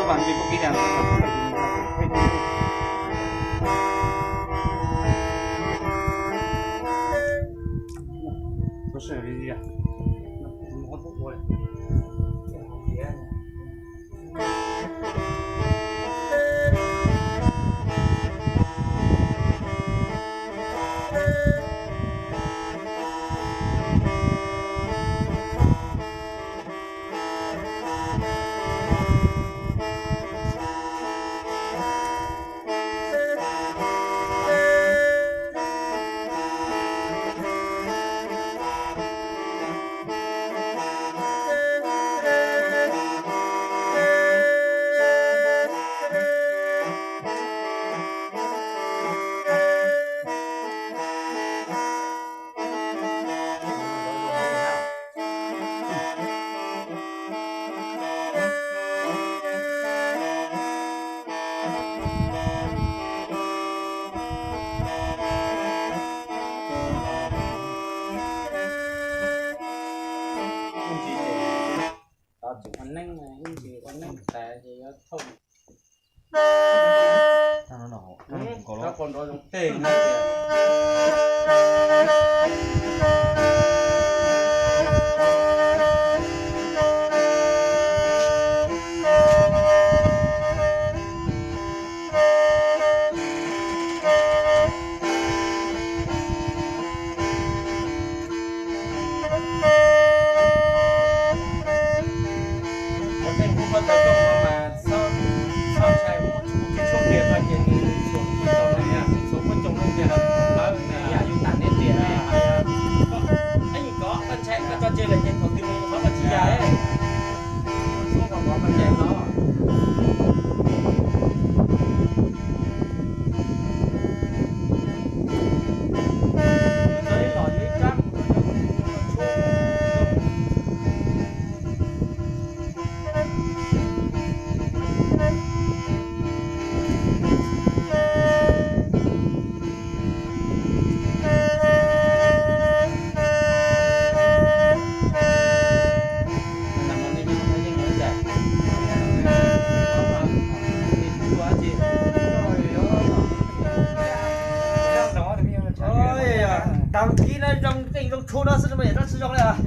Các bạn vì không ghi đàn các bạn không đọc thì mình không thấy. Có sự lý gì à? Nó có thuốc uống này. Ua neeb, ib ntsis ua neeb tas ces yuav thooj. Thab no no, thab no nkaus los. Thab qau nrov zoo teg no tias. Cov neeg muab koj tau rooj no mas txhob, txhob ntshai, muab tshuaj, tshuaj tiag no ces nws tshuam tsis tau no, nws tshuam muab coo no tiag, lawv nws yam yus tam neb tiag ne. Ib yim kov koj ntshai koj tso tseg lawm ces thaum twg nws yuav qhov koj tsis yam, tshuab kom koj ntshai no. Đăng ký no zoo, kênh YouTube no xwb mas yam dab tsi zoo li.